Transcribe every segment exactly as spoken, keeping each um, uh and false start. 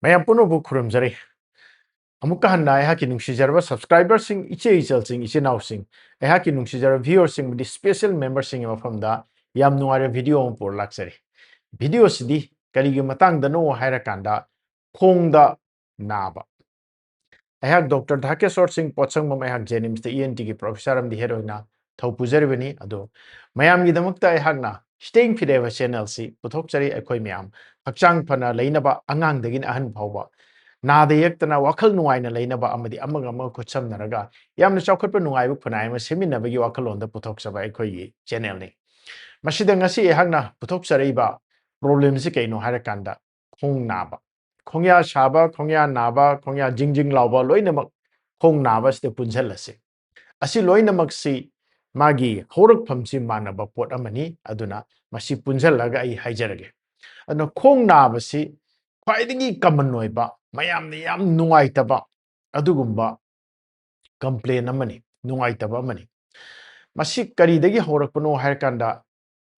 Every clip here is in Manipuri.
ꯃꯌꯥꯝ ꯄꯨꯝꯅꯃꯛꯄꯨ ꯈꯨꯔꯨꯝꯖꯔꯤ꯫ ꯑꯃꯨꯛꯀ ꯍꯟꯅ ꯑꯩꯍꯥꯛꯀꯤ ꯅꯨꯡꯁꯤꯖꯔꯕ subscriberꯁꯤꯡ, ꯏꯆꯦ ꯏꯆꯜꯁꯤꯡ, ꯏꯆꯤꯟ ꯏꯅꯥꯎꯁꯤꯡ, ꯑꯩꯍꯥꯛꯀꯤ ꯅꯨꯡꯁꯤꯖꯔꯕ viewerꯁꯤꯡ ꯑꯃꯗꯤ special memberꯁꯤꯡꯒꯤ ꯃꯐꯝꯗ ꯌꯥꯝ ꯅꯨꯡꯉꯥꯏꯔꯕ video ꯑꯃ ꯄꯨꯔ ꯂꯥꯛꯆꯔꯤ꯫ Videoꯁꯤꯗꯤ ꯀꯔꯤꯒꯤ ꯃꯇꯥꯡꯗꯅꯣ ꯍꯥꯏꯔꯀꯥꯟꯗ, ꯈꯣꯡꯗ ꯅꯥꯕ꯫ ꯑꯩꯍꯥꯛ Doctor ꯙꯥꯀꯦꯁꯣꯔ ꯁꯤꯡ ꯄꯣꯠꯁꯪꯕꯝ, ꯑꯩꯍꯥꯛ JNIMSꯇ ENTꯒꯤ professor ꯑꯃꯗꯤ head ꯑꯣꯏꯅ ꯊꯧ ꯄꯨꯖꯔꯤꯕꯅꯤ꯫ ꯑꯗꯣ ꯃꯌꯥꯝꯒꯤꯗꯃꯛꯇ ꯑꯩꯍꯥꯛꯅ Staying Fit ꯍꯥꯏꯕ channelꯁꯤ ꯄꯨꯊꯣꯛꯆꯔꯤ꯫ ꯑꯩꯈꯣꯏ ꯃꯌꯥꯝ ꯍꯛꯆꯥꯡ ꯐꯅ ꯂꯩꯅꯕ, ꯑꯉꯥꯡꯗꯒꯤꯅ ꯑꯍꯟ ꯐꯥꯎꯕ ꯅꯥꯗ ꯌꯦꯛꯇꯅ ꯋꯥꯈꯜ ꯅꯨꯡꯉꯥꯏꯅ ꯂꯩꯅꯕ ꯑꯃꯗꯤ ꯑꯃꯒ ꯑꯃꯒ ꯈꯨꯠꯁꯝꯅꯔꯒ ꯌꯥꯝꯅ ꯆꯥꯎꯈꯠꯄ ꯅꯨꯡꯉꯥꯏꯕ ꯈꯨꯟꯅꯥꯏ ꯑꯃ ꯁꯦꯝꯃꯤꯟꯅꯕꯒꯤ ꯋꯥꯈꯜꯂꯣꯟꯗ ꯄꯨꯊꯣꯛꯆꯕ ꯑꯩꯈꯣꯏꯒꯤ channelꯅꯤ꯫ ꯃꯁꯤꯗ ꯉꯁꯤ ꯑꯩꯍꯥꯛꯅ ꯄꯨꯊꯣꯛꯆꯔꯛꯏꯕ problemꯁꯤ ꯀꯩꯅꯣ ꯍꯥꯏꯔꯀꯥꯟꯗ, ꯈꯣꯡ ꯅꯥꯕ, ꯈꯣꯡꯌꯥ ꯁꯥꯕ, ꯈꯣꯡꯌꯥ ꯅꯥꯕ, ꯈꯣꯡꯌꯥ ꯖꯤꯡ ꯖꯤꯡ ꯂꯥꯎꯕ, ꯂꯣꯏꯅꯃꯛ ꯈꯣꯡ ꯅꯥꯕꯁꯤꯗ ꯄꯨꯟꯁꯤꯜꯂꯁꯤ꯫ ꯑꯁꯤ ꯂꯣꯏꯅꯃꯛꯁꯤ ꯃꯥꯒꯤ ꯍꯧꯔꯛꯐꯝꯁꯤ ꯃꯥꯟꯅꯕ ꯄꯣꯠ ꯑꯃꯅꯤ꯫ ꯑꯗꯨꯅ ꯃꯁꯤ ꯄꯨꯟꯁꯤꯜꯂꯒ ꯑꯩ ꯍꯥꯏꯖꯔꯒꯦ꯫ ꯑꯗꯨꯅ ꯈꯣꯡ ꯅꯥꯕꯁꯤ ꯈ꯭ꯋꯥꯏꯗꯒꯤ common ꯑꯣꯏꯕ, ꯃꯌꯥꯝꯅ ꯌꯥꯝ ꯅꯨꯡꯉꯥꯏꯇꯕ ꯑꯗꯨꯒꯨꯝꯕ complain ꯑꯃꯅꯤ, ꯅꯨꯡꯉꯥꯏꯇꯕ ꯑꯃꯅꯤ꯫ ꯃꯁꯤ ꯀꯔꯤꯗꯒꯤ ꯍꯧꯔꯛꯄꯅꯣ ꯍꯥꯏꯔꯀꯥꯟꯗ,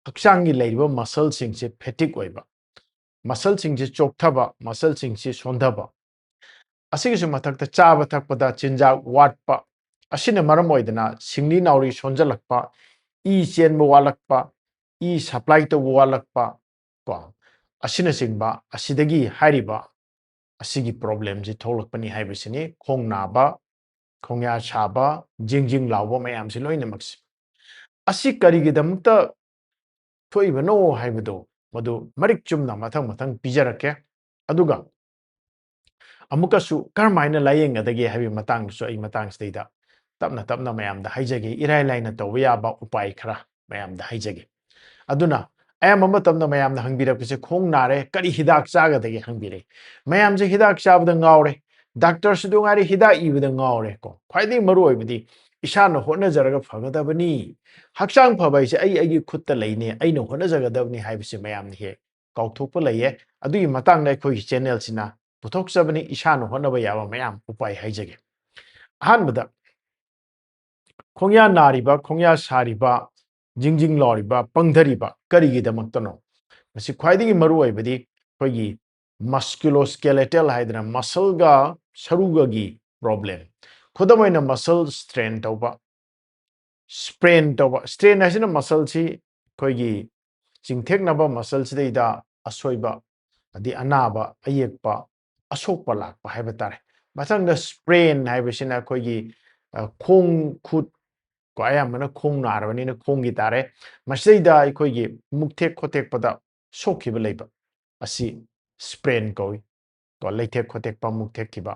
ꯍꯛꯆꯥꯡꯒꯤ ꯂꯩꯔꯤꯕ muscleꯁꯤꯡꯁꯦ fatigue ꯑꯣꯏꯕ, muscleꯁꯤꯡꯁꯦ ꯆꯣꯛꯊꯕ, muscleꯁꯤꯡꯁꯦ ꯁꯣꯟꯊꯕ, ꯑꯁꯤꯒꯤꯁꯨ ꯃꯊꯛꯇ ꯆꯥꯕ ꯊꯛꯄꯗ ꯆꯤꯟꯖꯥꯛ ꯋꯥꯠꯄ, ꯑꯁꯤꯅ ꯃꯔꯝ ꯑꯣꯏꯗꯅ ꯁꯤꯡꯂꯤ ꯅꯥꯎꯔꯤ ꯁꯣꯟꯖꯜꯂꯛꯄ, ꯏ ꯆꯦꯟꯕ ꯋꯥꯠꯂꯛꯄ, ꯏ supply ꯇꯧꯕ ꯋꯥꯠꯂꯛꯄ, ꯀꯣ, ꯑꯁꯤꯅꯆꯤꯡꯕ, ꯑꯁꯤꯗꯒꯤ ꯍꯥꯏꯔꯤꯕ ꯑꯁꯤꯒꯤ problemꯁꯤ ꯊꯣꯛꯂꯛꯄꯅꯤ ꯍꯥꯏꯕꯁꯤꯅꯤ꯫ ꯈꯣꯡ ꯅꯥꯕ, ꯈꯣꯡꯌꯥ ꯁꯥꯕ, ꯖꯤꯡ ꯖꯤꯡ ꯂꯥꯎꯕ ꯃꯌꯥꯝꯁꯤ ꯂꯣꯏꯅꯃꯛꯁꯤ꯫ ꯑꯁꯤ ꯀꯔꯤꯒꯤꯗꯃꯛꯇ ꯊꯣꯛꯏꯕꯅꯣ ꯍꯥꯏꯕꯗꯣ, ꯃꯗꯨ ꯃꯔꯤꯛ ꯆꯨꯝꯅ ꯃꯊꯪ ꯃꯊꯪ ꯄꯤꯖꯔꯛꯀꯦ꯫ ꯑꯗꯨꯒ ꯑꯃꯨꯛꯀꯁꯨ ꯀꯔꯝꯍꯥꯏꯅ ꯂꯥꯌꯦꯡꯒꯗꯒꯦ ꯍꯥꯏꯕꯒꯤ ꯃꯇꯥꯡꯗꯁꯨ ꯑꯩ ꯃꯇꯥꯡꯁꯤꯗꯩꯗ ꯇꯞꯅ ꯇꯞꯅ ꯃꯌꯥꯝꯗ ꯍꯥꯏꯖꯒꯦ, ꯏꯔꯥꯏ ꯂꯥꯏꯅ ꯇꯧꯕ ꯌꯥꯕ ꯎꯄꯥꯏ ꯈꯔ ꯃꯌꯥꯝꯗ ꯍꯥꯏꯖꯒꯦ꯫ ꯑꯗꯨꯅ ꯑꯌꯥꯝꯕ ꯃꯇꯝꯗ ꯃꯌꯥꯝꯅ ꯍꯪꯕꯤꯔꯛꯄꯁꯦ, "ꯈꯣꯡ ꯅꯥꯔꯦ, ꯀꯔꯤ ꯍꯤꯗꯥꯛ ꯆꯥꯒꯗꯒꯦ?" ꯍꯪꯕꯤꯔꯛꯏ꯫ ꯃꯌꯥꯝꯁꯦ ꯍꯤꯗꯥꯛ ꯆꯥꯕꯗ ꯉꯥꯎꯔꯦ, doctorꯁꯨ ꯑꯗꯨ ꯉꯥꯏꯔꯦ, ꯍꯤꯗꯥꯛ ꯏꯕꯗ ꯉꯥꯎꯔꯦ ꯀꯣ꯫ ꯈ꯭ꯋꯥꯏꯗꯒꯤ ꯃꯔꯨ ꯑꯣꯏꯕꯗꯤ ꯏꯁꯥꯅ ꯍꯣꯠꯅꯖꯔꯒ ꯐꯒꯗꯕꯅꯤ꯫ ꯍꯛꯆꯥꯡ ꯐꯕ ꯍꯥꯏꯁꯦ ꯑꯩ ꯑꯩꯒꯤ ꯈꯨꯠꯇ ꯂꯩꯅꯦ, ꯑꯩꯅ ꯍꯣꯠꯅꯖꯒꯗꯕꯅꯤ ꯍꯥꯏꯕꯁꯦ ꯃꯌꯥꯝꯅ ꯍꯦꯛ ꯀꯥꯎꯊꯣꯛꯄ ꯂꯩꯌꯦ꯫ ꯑꯗꯨꯒꯤ ꯃꯇꯥꯡꯗ ꯑꯩꯈꯣꯏꯒꯤ channelꯁꯤꯅ ꯄꯨꯊꯣꯛꯆꯕꯅꯤ, ꯏꯁꯥꯅ ꯍꯣꯠꯅꯕ ꯌꯥꯕ ꯃꯌꯥꯝ ꯎꯄꯥꯏ ꯍꯥꯏꯖꯒꯦ꯫ ꯑꯍꯥꯟꯕꯗ, ꯈꯣꯡꯌꯥ ꯅꯥꯔꯤꯕ, ꯈꯣꯡꯌꯥ ꯁꯥꯔꯤꯕ, ꯖꯤꯡ ꯖꯤꯡ ꯂꯥꯎꯔꯤꯕ, ꯄꯪꯊꯔꯤꯕ ꯀꯔꯤꯒꯤꯗꯃꯛꯇꯅꯣ? ꯃꯁꯤ ꯈ꯭ꯋꯥꯏꯗꯒꯤ ꯃꯔꯨ ꯑꯣꯏꯕꯗꯤ ꯑꯩꯈꯣꯏꯒꯤ musculoskeletal ꯍꯥꯏꯗꯅ muscleꯒ ꯁꯔꯨꯒꯒꯤ problem, ꯈꯨꯗꯝ ꯑꯣꯏꯅ muscle strain ꯇꯧꯕ, sprain ꯇꯧꯕ꯫ Strain ꯍꯥꯏꯁꯤꯅ muscleꯁꯤ ꯑꯩꯈꯣꯏꯒꯤ ꯆꯤꯡꯊꯦꯛꯅꯕ muscleꯁꯤꯗꯩꯗ ꯑꯁꯣꯏꯕ, ꯑꯗꯩ ꯑꯅꯥꯕ, ꯑꯌꯦꯛꯄ, ꯑꯁꯣꯛꯄ ꯂꯥꯛꯄ ꯍꯥꯏꯕ ꯇꯥꯔꯦ꯫ ꯃꯊꯪꯗ sprain ꯍꯥꯏꯕꯁꯤꯅ ꯑꯩꯈꯣꯏꯒꯤ, ꯑ, ꯈꯣꯡ ꯈꯨꯠ ꯀꯣ, ꯑꯌꯥꯝꯕꯅ ꯈꯣꯡ ꯅꯥꯔꯕꯅꯤꯅ ꯈꯣꯡꯒꯤ ꯇꯥꯔꯦ꯫ ꯃꯁꯤꯗꯩꯗ ꯑꯩꯈꯣꯏꯒꯤ ꯃꯨꯛꯊꯦꯛ ꯈꯣꯠꯊꯦꯛꯄꯗ ꯁꯣꯛꯈꯤꯕ ꯂꯩꯕ, ꯑꯁꯤ sprain ꯀꯧꯏ꯫ ꯀꯣ, ꯂꯩꯊꯦꯛ ꯈꯣꯠꯊꯦꯛꯄ, ꯃꯨꯛꯊꯦꯛꯈꯤꯕ,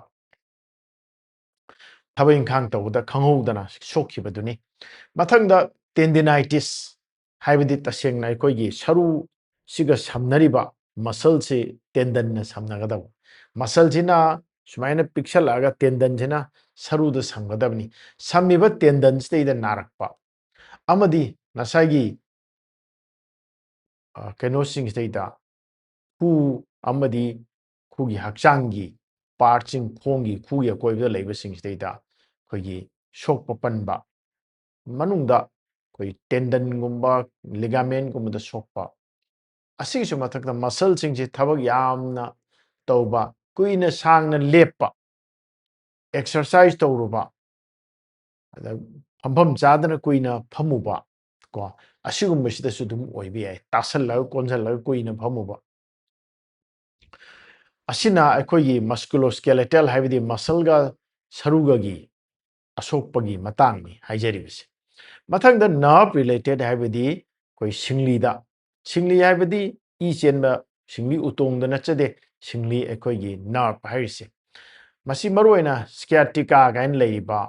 ꯊꯕꯛ ꯏꯪꯈꯥꯡ ꯇꯧꯕꯗ ꯈꯪꯍꯧꯗꯅ ꯁꯣꯛꯈꯤꯕꯗꯨꯅꯤ꯫ ꯃꯊꯪꯗ tendinitis ꯍꯥꯏꯕꯗꯤ ꯇꯁꯦꯡꯅ ꯑꯩꯈꯣꯏꯒꯤ ꯁꯔꯨꯁꯤꯒ ꯁꯝꯅꯔꯤꯕ muscleꯁꯤ tendonꯅ ꯁꯝꯅꯒꯗꯕ꯫ Muscleꯁꯤꯅ ꯁꯨꯃꯥꯏꯅ ꯄꯤꯛꯁꯜꯂꯛꯑꯒ tendonꯁꯤꯅ ꯁꯔꯨꯗ ꯁꯝꯒꯗꯕꯅꯤ꯫ ꯁꯝꯃꯤꯕ tendonꯁꯤꯗꯩꯗ ꯅꯥꯔꯛꯄ ꯑꯃꯗꯤ ꯉꯁꯥꯏꯒꯤ, ꯑ, ꯀꯩꯅꯣꯁꯤꯡꯁꯤꯗꯩꯗ ꯈꯨ ꯑꯃꯗꯤ ꯈꯨꯒꯤ ꯍꯛꯆꯥꯡꯒꯤ partꯁꯤꯡ, ꯈꯣꯡꯒꯤ, ꯈꯨꯒꯤ ꯑꯀꯣꯏꯕꯗ ꯂꯩꯕꯁꯤꯡꯁꯤꯗꯩꯗ ꯑꯩꯈꯣꯏꯒꯤ ꯁꯣꯛꯄ ꯄꯟꯕ, ꯃꯅꯨꯡꯗ ꯑꯩꯈꯣꯏ tendonꯒꯨꯝꯕ, ligamentꯒꯨꯝꯕꯗ ꯁꯣꯛꯄ, ꯑꯁꯤꯒꯤꯁꯨ ꯃꯊꯛꯇ muscleꯁꯤꯡꯁꯤ ꯊꯕꯛ ꯌꯥꯝꯅ ꯇꯧꯕ, ꯀꯨꯏꯅ ꯁꯥꯡꯅ ꯂꯦꯞꯄ, exercise ꯇꯧꯔꯨꯕ, ꯑꯗ ꯐꯝꯐꯝ ꯆꯥꯗꯅ ꯀꯨꯏꯅ ꯐꯝꯃꯨꯕ, ꯀꯣ, ꯑꯁꯤꯒꯨꯝꯕꯁꯤꯗꯁꯨ ꯑꯗꯨꯝ ꯑꯣꯏꯕ ꯌꯥꯏ꯫ ꯇꯥꯁꯜꯂꯒ ꯀꯣꯟꯁꯤꯜꯂꯒ ꯀꯨꯏꯅ ꯐꯝꯃꯨꯕ꯫ ꯑꯁꯤꯅ ꯑꯩꯈꯣꯏꯒꯤ musculoskeletal ꯍꯥꯏꯕꯗꯤ muscleꯒ ꯁꯔꯨꯒꯒꯤ ꯑꯁꯣꯛꯄꯒꯤ ꯃꯇꯥꯡꯅꯤ ꯍꯥꯏꯖꯔꯤꯕꯁꯦ꯫ ꯃꯊꯪꯗ nerve related ꯍꯥꯏꯕꯗꯤ ꯑꯩꯈꯣꯏ ꯁꯤꯡꯂꯤꯗ, ꯁꯤꯡꯂꯤ ꯍꯥꯏꯕꯗꯤ ꯏ ꯆꯦꯟꯕ ꯁꯤꯡꯂꯤ, ꯎꯇꯣꯡꯗ ꯅꯠꯆꯗꯦ, ꯁꯤꯡꯂꯤ ꯑꯩꯈꯣꯏꯒꯤ nerve ꯍꯥꯏꯔꯤꯁꯦ꯫ ꯃꯁꯤ ꯃꯔꯨꯑꯣꯏꯅ sciatica ꯀꯥꯏꯅ ꯂꯩꯔꯤꯕ,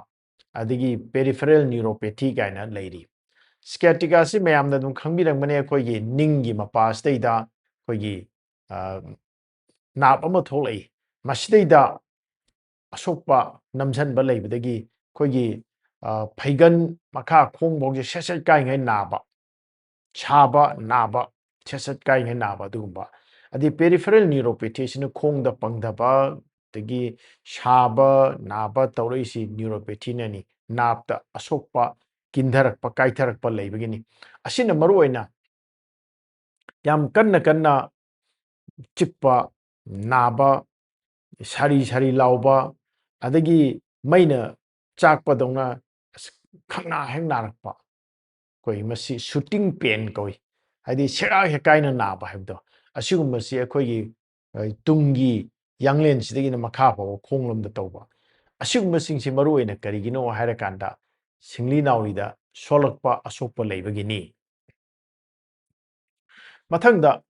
ꯑꯗꯒꯤ peripheral neuropathy ꯀꯥꯏꯅ ꯂꯩꯔꯤ꯫ Sciaticaꯁꯤ ꯃꯌꯥꯝꯅ ꯑꯗꯨꯝ ꯈꯪꯕꯤꯔꯝꯒꯅꯤ, ꯑꯩꯈꯣꯏꯒꯤ ꯅꯤꯡꯒꯤ ꯃꯄꯥꯁꯤꯗꯩꯗ ꯑꯩꯈꯣꯏꯒꯤ, ꯑ, nerve ꯑꯃ ꯊꯣꯛꯂꯛꯏ꯫ ꯃꯁꯤꯗꯩꯗ ꯑꯁꯣꯛꯄ ꯅꯝꯁꯤꯟꯕ ꯂꯩꯕꯗꯒꯤ ꯑꯩꯈꯣꯏꯒꯤ, ꯑ, ꯐꯩꯒꯟ ꯃꯈꯥ ꯈꯣꯡꯐꯥꯎꯁꯦ ꯁꯦꯠ ꯁꯦꯠ ꯀꯥꯏꯉꯩ ꯅꯥꯕ, ꯁꯥꯕ, ꯅꯥꯕ, ꯁꯦꯠ ꯁꯦꯠ ꯀꯥꯏꯉꯩ ꯅꯥꯕ ꯑꯗꯨꯒꯨꯝꯕ꯫ ꯑꯗꯩ peripheral neuropathy ꯁꯤꯅ ꯈꯣꯡꯗ ꯄꯪꯊꯕ, ꯑꯗꯒꯤ ꯁꯥꯕ, ꯅꯥꯕ ꯇꯧꯔꯛꯏꯁꯤ neuropathy ꯅꯅꯤ꯫ nerve ꯇ ꯑꯁꯣꯛꯄ, ꯀꯤꯟꯊꯔꯛꯄ, ꯀꯥꯏꯊꯔꯛꯄ ꯂꯩꯕꯒꯤꯅꯤ꯫ ꯑꯁꯤꯅ ꯃꯔꯨꯑꯣꯏꯅ ꯌꯥꯝ ꯀꯟꯅ ꯀꯟꯅ ꯆꯤꯛꯄ, ꯅꯥꯕ, ꯁꯥꯔꯤ ꯁꯥꯔꯤ ꯂꯥꯎꯕ, ꯑꯗꯒꯤ ꯃꯩꯅ ꯆꯥꯛꯄꯗꯧꯅ ꯑꯁ ꯈꯪꯅꯥ ꯍꯦꯛ ꯅꯥꯔꯛꯄ, ꯑꯩꯈꯣꯏ ꯃꯁꯤ shooting pain ꯀꯧꯏ꯫ ꯍꯥꯏꯗꯤ ꯁꯦꯒꯥ ꯍꯦꯛꯀꯥꯏꯅ ꯅꯥꯕ ꯍꯥꯏꯕꯗꯣ, ꯑꯁꯤꯒꯨꯝꯕꯁꯤ ꯑꯩꯈꯣꯏꯒꯤ, ꯑ, ꯇꯨꯡꯒꯤ ꯌꯥꯡꯂꯦꯟꯁꯤꯗꯒꯤꯅ ꯃꯈꯥ ꯐꯥꯎꯕ ꯈꯣꯡꯂꯣꯝꯗ ꯇꯧꯕ, ꯑꯁꯤꯒꯨꯝꯕꯁꯤꯡꯁꯤ ꯃꯔꯨ ꯑꯣꯏꯅ ꯀꯔꯤꯒꯤꯅꯣ ꯍꯥꯏꯔꯀꯥꯟꯗ ꯁꯤꯡꯂꯤ ꯅꯥꯎꯔꯤꯗ ꯁꯣꯛꯂꯛꯄ, ꯑꯁꯣꯛꯄ ꯂꯩꯕꯒꯤꯅꯤ꯫ ꯃꯊꯪꯗ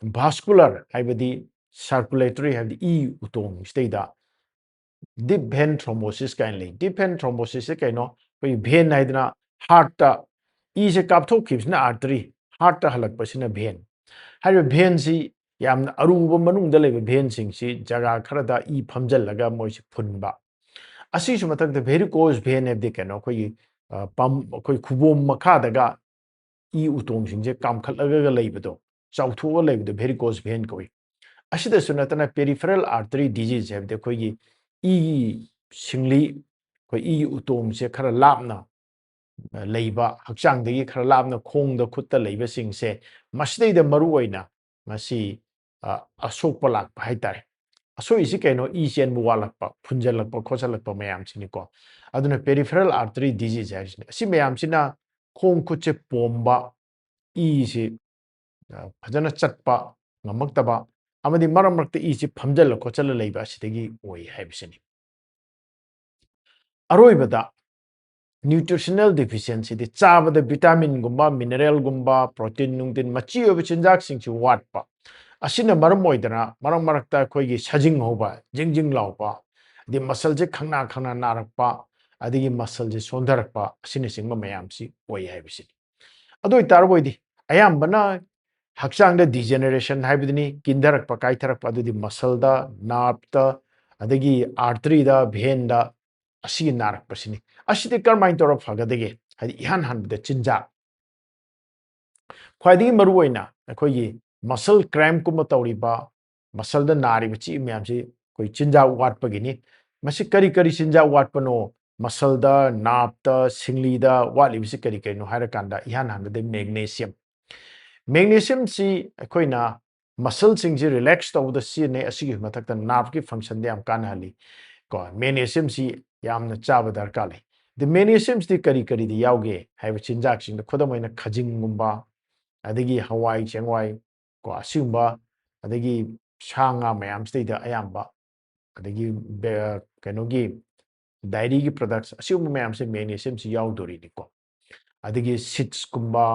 vascular ꯍꯥꯏꯕꯗꯤ circulatory ꯍꯥꯏꯕꯗꯤ ꯏ ꯎꯇꯣꯡꯁꯤꯗꯩꯗ deep vein thrombosis ꯀꯥꯏꯅ ꯂꯩ꯫ Deep vein thrombosis ꯁꯦ ꯀꯩꯅꯣ? ꯑꯩꯈꯣꯏꯒꯤ vein ꯍꯥꯏꯗꯅ heart ꯇ ꯏꯁꯦ ꯀꯥꯞꯊꯣꯛꯈꯤꯕꯁꯤꯅ artery, heart ꯇ ꯍꯜꯂꯛꯄꯁꯤꯅ vein꯫ ꯍꯥꯏꯔꯤꯕ vein ꯁꯤ ꯌꯥꯝꯅ ꯑꯔꯨꯕ ꯃꯅꯨꯡꯗ ꯂꯩꯕ vein ꯁꯤꯡꯁꯤ ꯖꯒꯥ ꯈꯔꯗ ꯏ ꯐꯝꯖꯜꯂꯒ ꯃꯣꯏꯁꯤ ꯐꯨꯟꯕ꯫ ꯑꯁꯤꯁꯨ ꯃꯊꯛꯇ varicose vein ꯍꯥꯏꯕꯗꯤ ꯀꯩꯅꯣ? ꯑꯩꯈꯣꯏꯒꯤ, ꯑ, ꯄꯥꯝ-, ꯑꯩꯈꯣꯏ ꯈꯨꯕꯣꯝ ꯃꯈꯥꯗꯒ ꯏ ꯎꯇꯣꯡꯁꯤꯡꯁꯦ ꯀꯥꯝꯈꯠꯂꯒ ꯂꯩꯕꯗꯣ, ꯆꯥꯎꯊꯣꯛꯑꯒ ꯂꯩꯕꯗꯣ varicose vein ꯀꯧꯏ꯫ ꯑꯁꯤꯗꯁꯨ ꯅꯠꯇꯅ peripheral artery disease ꯍꯥꯏꯕꯗꯤ ꯑꯩꯈꯣꯏꯒꯤ ꯏꯒꯤ ꯁꯤꯡꯂꯤ, ꯑꯩꯈꯣꯏ ꯏꯒꯤ ꯎꯇꯣꯡꯁꯦ ꯈꯔ ꯂꯥꯞꯅ, ꯑ, ꯂꯩꯕ, ꯍꯛꯆꯥꯡꯗꯒꯤ ꯈꯔ ꯂꯥꯞꯅ ꯈꯣꯡꯗ ꯈꯨꯠꯇ ꯂꯩꯕꯁꯤꯡꯁꯦ, ꯃꯁꯤꯗꯩꯗ ꯃꯔꯨ ꯑꯣꯏꯅ ꯃꯁꯤ, ꯑ, ꯑꯁꯣꯛꯄ ꯂꯥꯛꯄ ꯍꯥꯏꯇꯥꯔꯦ꯫ ꯑꯁꯣꯛꯏꯁꯤ ꯀꯩꯅꯣ? ꯏ ꯆꯦꯟꯕ ꯋꯥꯠꯂꯛꯄ, ꯐꯨꯟꯖꯜꯂꯛꯄ ꯈꯣꯠꯆꯜꯂꯛꯄ ꯃꯌꯥꯝꯁꯤꯅꯤꯀꯣ꯫ ꯑꯗꯨꯅ peripheral artery disease ꯍꯥꯏꯔꯤꯁꯤꯅꯤ꯫ ꯑꯁꯤ ꯃꯌꯥꯝꯁꯤꯅ ꯈꯣꯡ ꯈꯨꯠꯁꯦ ꯄꯣꯝꯕ, ꯏꯁꯤ, ꯑ, ꯐꯖꯅ ꯆꯠꯄ ꯉꯝꯃꯛꯇꯕ, ꯑꯃꯗꯤ ꯃꯔꯛ ꯃꯔꯛꯇ ꯏꯁꯤ ꯐꯝꯖꯜꯂ ꯈꯣꯠꯆꯜꯂ ꯂꯩꯕ ꯑꯁꯤꯗꯒꯤ ꯑꯣꯏ ꯍꯥꯏꯕꯁꯤꯅꯤ꯫ ꯑꯔꯣꯏꯕꯗ nutritional deficiency ꯗꯤ ꯆꯥꯕꯗ vitamin ꯒꯨꯝꯕ, mineral ꯒꯨꯝꯕ, protein ꯅꯨꯡꯇꯤꯟ ꯃꯆꯤ ꯑꯣꯏꯕ ꯆꯤꯟꯖꯥꯛꯁꯤꯡꯁꯤ ꯋꯥꯠꯄ꯫ ꯑꯁꯤꯅ ꯃꯔꯝ ꯑꯣꯏꯗꯅ ꯃꯔꯛ ꯃꯔꯛꯇ ꯑꯩꯈꯣꯏꯒꯤ ꯁꯥꯖꯤꯡ ꯍꯧꯕ, ꯖꯤꯡ ꯖꯤꯡ ꯂꯥꯎꯕ, ꯑꯗꯩ muscle ꯁꯦ ꯈꯪꯅꯥ ꯈꯪꯅꯥ ꯅꯥꯔꯛꯄ, ꯑꯗꯒꯤ muscle ꯁꯦ ꯁꯣꯟꯊꯔꯛꯄ ꯑꯁꯤꯅꯆꯤꯡꯕ ꯃꯌꯥꯝꯁꯤ ꯑꯣꯏ ꯍꯥꯏꯕꯁꯤꯅꯤ꯫ ꯑꯗꯨ ꯑꯣꯏꯇꯥꯔꯕꯣꯏꯗꯤ ꯑꯌꯥꯝꯕꯅ ꯍꯛꯆꯥꯡꯗ degeneration ꯍꯥꯏꯕꯗꯨꯅꯤ, ꯀꯤꯟꯊꯔꯛꯄ, ꯀꯥꯏꯊꯔꯛꯄ, ꯑꯗꯨꯗꯤ muscle ꯗ, nerve ꯇ, ꯑꯗꯒꯤ artery ꯗ, vein ꯗ ꯑꯁꯤꯒꯤ ꯅꯥꯔꯛꯄꯁꯤꯅꯤ꯫ ꯑꯁꯤꯗꯤ ꯀꯔꯝꯍꯥꯏꯅ ꯇꯧꯔ ꯐꯒꯗꯒꯦ? ꯍꯥꯏꯗꯤ ꯏꯍꯥꯟ ꯍꯥꯟꯕꯗ ꯆꯤꯟꯖꯥꯛ꯫ ꯈ꯭ꯋꯥꯏꯗꯒꯤ ꯃꯔꯨꯑꯣꯏꯅ ꯑꯩꯈꯣꯏꯒꯤ muscle cramp ꯀꯨꯝꯕ ꯇꯧꯔꯤꯕ, muscle ꯗ ꯅꯥꯔꯤꯕ ꯆꯤꯛꯏ ꯃꯌꯥꯝꯁꯤ ꯑꯩꯈꯣꯏ ꯆꯤꯟꯖꯥꯛ ꯋꯥꯠꯄꯒꯤꯅꯤ꯫ ꯃꯁꯤ ꯀꯔꯤ ꯀꯔꯤ ꯆꯤꯟꯖꯥꯛ ꯋꯥꯠꯄꯅꯣ? Muscle ꯗ, nerve ꯇ, ꯁꯤꯡꯂꯤꯗ ꯋꯥꯠꯂꯤꯕꯁꯤ ꯀꯔꯤ ꯀꯔꯤꯅꯣ ꯍꯥꯏꯔꯀꯥꯟꯗ ꯏꯍꯥꯟ ꯍꯥꯟꯕꯗ magnesium꯫ Magnesium ꯁꯤ ꯑꯩꯈꯣꯏꯅ ꯃꯁꯜꯁꯤꯡꯁꯤ ꯔꯤꯂꯦꯛꯁ ꯇꯧꯕꯗ ꯁꯤꯖꯤꯟꯅꯩ꯫ ꯑꯁꯤꯒꯤ ꯃꯊꯛꯇ ꯅꯥꯔꯚꯀꯤ ꯐꯪꯁꯟꯗ ꯌꯥꯝ ꯀꯥꯟꯅꯍꯜꯂꯤ꯫ ꯀꯣ, ꯃꯦꯒꯅꯦꯁꯤꯌꯝꯁꯤ ꯌꯥꯝꯅ ꯆꯥꯕ ꯗꯔꯀꯥꯔ ꯂꯩ꯫ ꯑꯗ ꯃꯦꯒꯅꯦꯁꯤꯌꯝꯁꯤꯗꯤ ꯀꯔꯤ ꯀꯔꯤꯗ ꯌꯥꯎꯒꯦ ꯍꯥꯏꯕ ꯆꯤꯟꯖꯥꯛꯁꯤꯡꯗ ꯈꯨꯗꯝ ꯑꯣꯏꯅ ꯈꯖꯤꯡꯒꯨꯝꯕ, ꯑꯗꯒꯤ ꯍꯋꯥꯏ ꯆꯦꯡꯋꯥꯏ, ꯀꯣ, ꯑꯁꯤꯒꯨꯝꯕ, ꯑꯗꯒꯤ ꯁꯥ ꯉꯥ ꯃꯌꯥꯝꯁꯤꯗꯩꯗ ꯑꯌꯥꯝꯕ, ꯑꯗꯒꯤ ꯕꯦ-, ꯀꯩꯅꯣꯒꯤ ꯗꯥꯏꯔꯤꯒꯤ ꯄ꯭ꯔꯗꯛꯁ, ꯑꯁꯤꯒꯨꯝꯕ ꯃꯌꯥꯝꯁꯦ ꯃꯦꯒꯅꯦꯁꯤꯌꯝꯁꯤ ꯌꯥꯎꯗꯣꯔꯤꯅꯤꯀꯣ꯫ ꯑꯗꯒꯤ ꯁꯤꯗꯁꯀꯨꯝꯕ,